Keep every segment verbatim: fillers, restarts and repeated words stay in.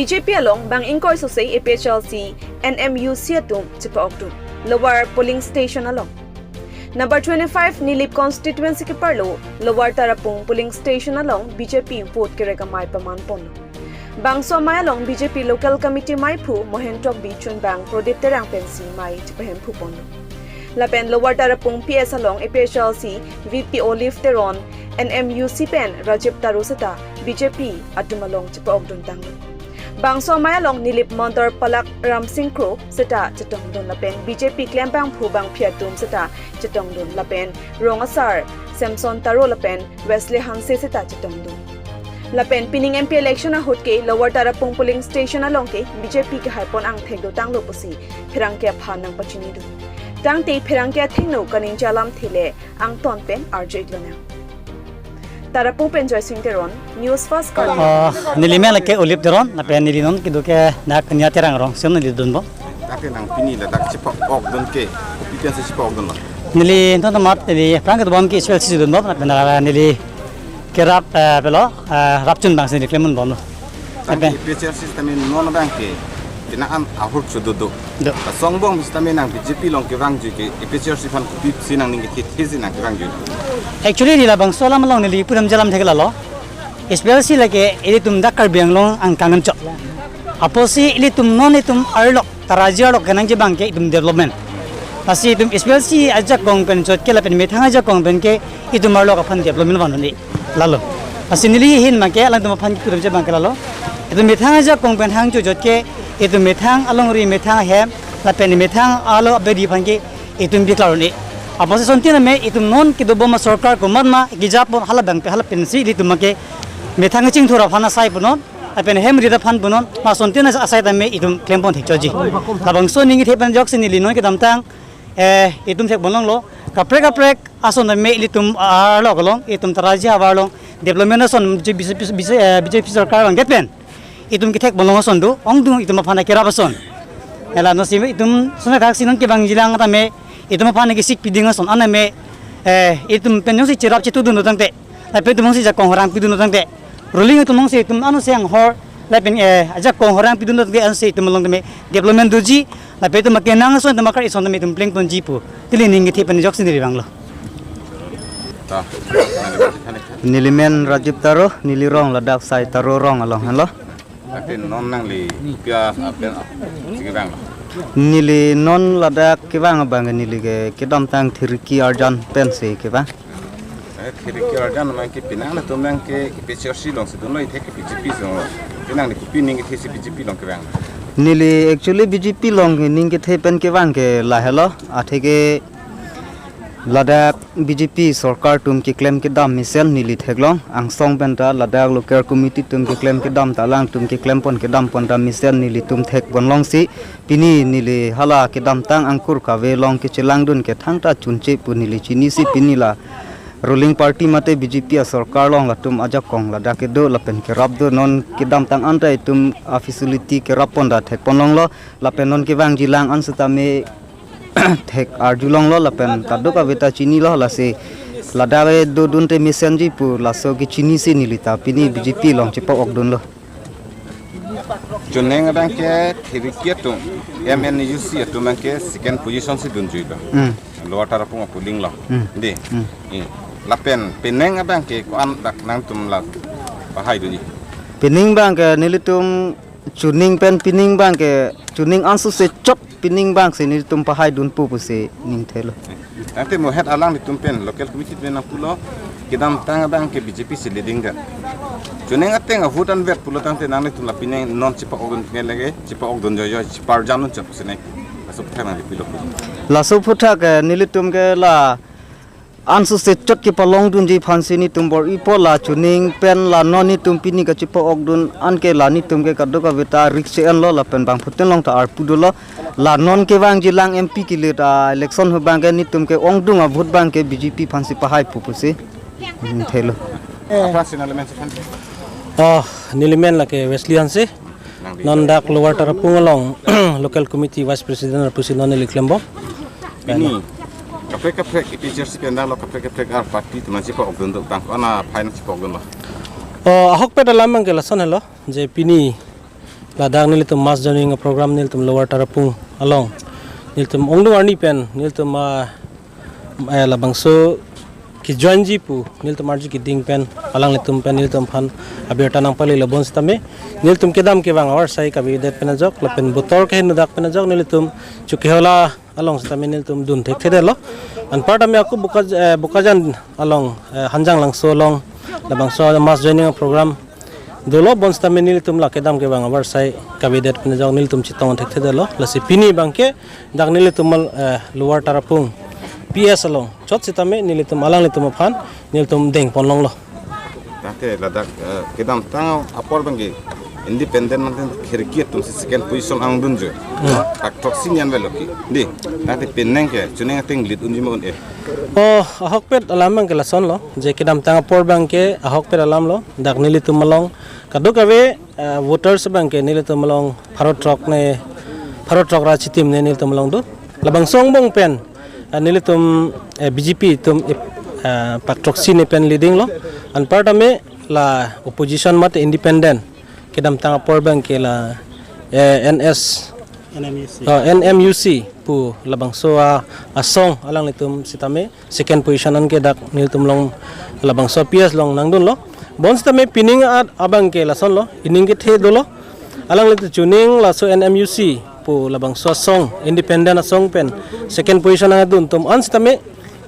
B J P along bang ingkoi sose A P H L C N M U C atum chepa-okdun Lower polling station along. Number twenty-five Nilip constituency keparlo Lower Tarapung polling station along B J P vote kerek amei paman ponlo. Bangso amei along B J P local committee meiphu Mohen Tokbi chunbang Prodip Terang pensi amei chepahemphu ponlo. Lapen Lower Tarapung P S along A P H L C V P Olive Teron, N M U C pen Rajib Taro seta B J P atum along chepa-okdun tanglo. Bangso amei along Nilip Mondor palak Ramsing Kro seta chetongdun lapen B J P klembangphu bangphi atum seta chetongdun lapen rong asar Samson Taro lapen Wesley Hanse seta chetongdun. Lapen pining M P election ahut ke Lower Tarapung polling station along ke B J P kehai pon angthek dotanglo pusi pherangke aphan nangpachinidun. Tangte pherangke athengno kaningje alamthe le angton pen arju-iklonang. Tarapung pen Joysing Teron, News First Karbi. Ah, neli men lake Olive Teron, lapen neli non kedo ke dak Nia Terang rong, sion neli dunbom. Dak ke nang pini ladak chepa-okdun ke, kopi pensi chepa-okdunlo? Neli non tomat neli pherangke dobom ke H P L C dunbom, lapen neli kerap, eh, pelo, eh, rap chunbang si neli klemponbomlo. Tangte Lapen A P H L C sitame non abang ke, pini an ahur chodo do. Do. Asong bong sitame nang B J P along kevangji ke, A P H L C aphan kopisi nangning kethe si nang kevangji? Actually, neli labangso alam along neli pudamji alamthe ke lalo. H P L C lake ilitum dak Karbi Anglong angkang anchot. Apotsi ilitum non itum arlo, ta raji arlo kenangji abang ke itum development. Lasi itum H P L C ajakong pen chot ke lapen methang ajakong pen ke itum arlo aphan development vannon-e lalo. Lasi neli ahin abang ke alangtum aphan kepudamji abang ke lalo. Itum methang ajakong pen hang chot chot ke itum methang alongri methang ahem lapen methang alo abedi aphan ke itum biklar-un-e. Apotsi asontin tame itum non kedobom asorkar komat ma kejapon hala abang pe hala pensi ilitum ke methang chingthur aphan asai punon, lapen hem rit aphan punon, ma asontin asai tame itum klempon thekchotji. Labangso aning kethe pen ajoksi neli non kedamtang, eh, itum thekponlonglo. Kaprek kaprek ason tame ilitum arlo along, itum ta raji havar along development ason B J P, B J P, eh, B J P sorkar abang det pen itum kethekponlong ason do, ongdung itum aphan kerap ason. Ela no si itum sona kak si non kevangjilang tame itum aphan kesik piding ason an tame, eh, itum pen jongsi cherap chetudun tangte, lapen itum jongsi ajakong horang pidun tangte, ruling atum jongsi itum ano si anghor, lapen, eh, ajakong horang pidun tangte ansi itum along tame development doji, lapen itum akenang ason itum akar ison tame itum plengponji pu neli ning kethe pen ajoksi neli vanglo. Ta, neli men Rajib Taro, neli rong ladak sai Taro rong along henlo. Lapen non nangli pia apen, ah, si kevang. Neli non ladak kevang abang neli ke kedamtang Thiriki Arjan pensi kevang. Eh, Thiriki Arjan abang ke pini nangtum abang ke A P H L C alongsi dunlo, ite ke B J P alonglo? Pini nangli kopi ning kethe si B J P along kevang? Neli actually B J P along ning kethe pen kevang ke lahelo, athe ke ladak B J P sorkar atum keklem kedam mesen neli theklong, angsong pen ta ladak local committee atum keklem kedam ta alangtum keklempon kedam pon ta mesen nelitum thekponlongsi, pini neli hala kedamtang angkur kave along kechelangdun ke thangta chunche pu neli chinisi, pini la ruling party mate B J P asorkar along latum ajakong ladak kedo lapen kerap do, non kedamtang anta itum a-facility kerap pon ta thekponlonglo, lapen non kevangjilang an setame thek arjulonglo lapen kadokave ta chinilo, lasi ladak dodunte mesenji pu laso kechinisi neli ta pini B J P along chepa-okdunlo. Chuning abang ke Thiriki atum, M N U C atum abang ke second position si dunjuilo. Hmm. Lower Tarapung apolling along. Hmm. Dei. Hmm. Eh. Lapen pining abang ke ko-an dak nangtum la pahaidunji? Pining abang ke nelitum chuning pen pining abang ke chuning ansose chot pining abangsi nelitum pahaidunpo pusi ningthelo. Tangte mo het alanglitum pen local committee pen nangpulo, kedamtang abang ke B J P si leading det. Chuning ateng a-vote anvet pulo tangte nanglitum la pining non chepa-okdun, pining lake chepa-okdun joijoi, chepa-arjandun chot pusi nang. Laso aphuthak nangli pilo. Laso aphuthak, eh, nelitum ke la ansose chot kepalongdunji aphansi nelitum bor-ipo, la chuning pen la non nelitum pini kachepa-okdun anke la nelitum ke kadokave ta risk enlo lapen bangphutin along ta arpu dolo. La non kevangjilang M P kele ta election ahut abang ke nelitum ke ongdung a-vote abang ke B J P aphansi pahaipo pusi ningthelo. Apa sih nangli men si kan? Oh, neli men lake Wesley Hanse. Nangli. Non dak Lower Tarapung along local committee vice president pusi non neli klembom. Pini kaprek kaprek A P H L C pen danglo, kaprek kaprek ar party atum chepa-okdun do, bang ko-an aphai nangchepa-okdunlo? Oh, ahokpet alam abang ke lason helo, je pini Ladak nelitum mass joining program nelitum Lower Tarapung along nelitum ongdung arni pen nelitum, ah, eh, labangso kejoinji pu nelitum arju keding pen alanglitum pen nelitum aphan abirta nangpalelo, bonsitame nelitum kedam kevang avarsai kavedet pen ajok lapen botor kehingno dak pen ajok nelitum Chokihola along sitame nelitum dun thekthedetlo. Anpartame ako Boka-, eh, Bokajan along, eh, Hanjanglangso along labangso mass joining program dolo, bonsitame nelitum la kedam kevang avarsai kavedet pen ajok nelitum chetong thekthedetlo. Lasi pini abangke dak nelitum, eh, Lower Tarapung P S along chot sitame nelitum alanglitum aphan nelitum dengponlonglo. Tangte ladak, eh, kedamtang apor abangke independent manten khirki atum si second position angdunji. Hmm. Pakthroksi ni an avelo ke. Dei, tangte penang ke, chuning ateng lead unji ma un-e. Oh, ahokpet alam abangke lasonlo. Je kedamtang apor abangke ahokpet alamlo. Dak nelitum along kadokave, eh, voters abangke nelitum along pharo throk ne, pharo throk ra chitim ne nelitum along do. Labangso angbong pen, eh, nelitum, eh, B J P atum, eh, pakthroksi ne pen leadinglo. Anpartame la opposition mate independent kedamtang apor abangke la, eh, N S, N M U C. Oh, N M U C pu labangso a, asong alanglitum sitame second position anke dak nelitum along labangso P S along nangdunlo. Bonsitame pining at abangke lasonlo, ining kethe dolo. Alanglitum chuning laso N M U C pu labangso asong, independent asong pen second position angdun atum an sitame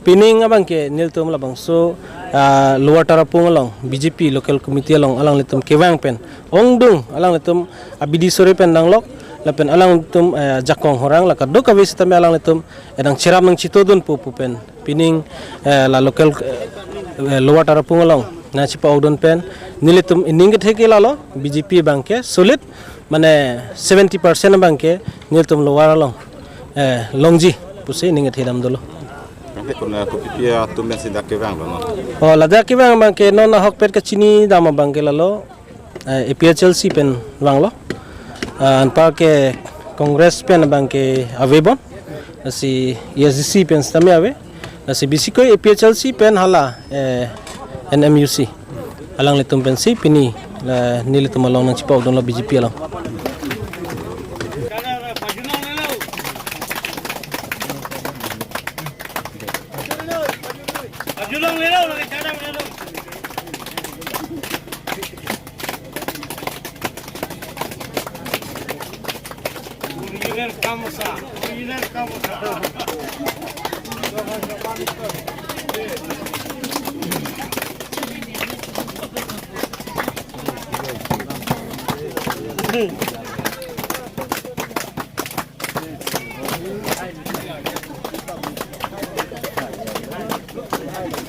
pining abangke nelitum labangso, ah, Lower Tarapung along B J P local committee along alanglitum kevang pen ongdung alanglitum abidi sore pen danglok lapen alanglitum, eh, jakong horang la kadokave sitame alanglitum edang cherap nangchitodun pu pu pen pining, eh, la local, eh, Lower Tarapung along nangchepa-okdun pen nelitum ining kethe ke lalo, B J P abangke solid, mane seventy percent abangke nelitum Lower along, eh, longji pusi ining kethe dam dolo. Tangte konat kopi pi atum pen si dak kevanglo, no? Oh, ladak kevang abangke non ahokpet kachini dam abangke lalo, eh, A P H L C pen vanglo. Ah, anparke Congress pen abangke avebon. Lasi A S D C pen sitame ave. Lasi bisi ko A P H L C pen hala, eh, N M U C. Alanglitum pensi pini la nelitum along nangchepa-okdunlo B J P along.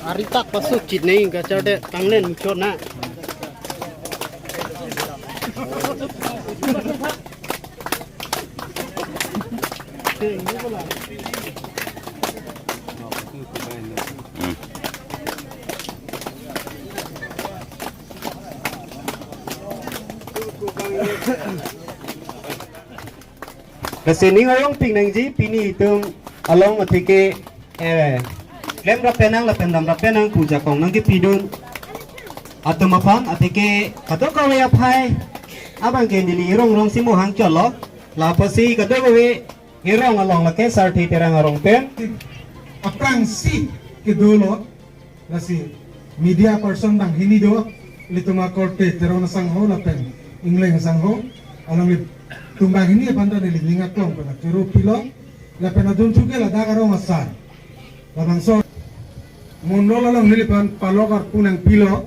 Ari tak pasuk chit nai kachar de tanglen muchot na. Lasi ning arongpik nangji pini itum along atheke, eh, klemrap penang lapen damrap penang pu jakong nangkepidun atum aphan atheke kadokave aphai abangke neli irong rong si mohang cholo. Lapusi kadokave irong along lake Sarthe Terang arong pen aphrangsi kedolo. Lasi media person banghini do, ilitum akorte Teron asangho lapen Ingleng asangho, alanglitum banghini aphan ta neli ning aklong pen choro pilo, lapen adun chuke ladak arong asar. Labangso mondol along neliphan palok arpu nangpilo,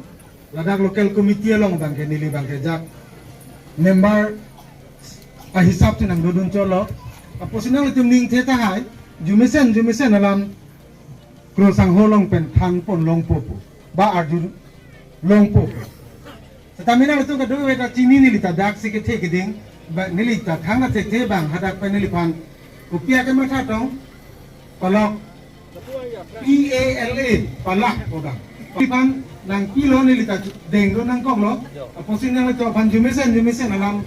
ladak local committee along abangke neli abangke jak member ahisap si nangdodun cholo. Apotsi nanglitum ningthe tahai, jumesen jumesen alam Kro sangho along pen thanpon longpo pu, ba arjulongpo pu. Setame nanglitum kadokave ta chini, neli ta daksi kethe keding, ba neli ta thangta thekthe abang hadak pen neliphan kopi akematha tong, palak, P A L A, palak pu abang. Neliphan nangpilo, neli ta dengdun nangkoklo. Apotsi nanglitum aphan jumesen jumesen alam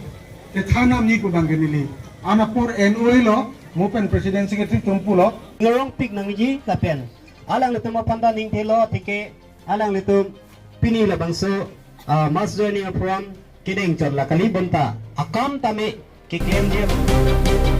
kethan nangji pu abangke neli an apor N O A lo, mo pen president secretary atum pulo. Arongpik nangji lapen alanglitum aphan ta ningthelo, atheke alanglitum pini labangso, ah, mass joining program kedeng chot la kali bonta. akam tame keklem dia.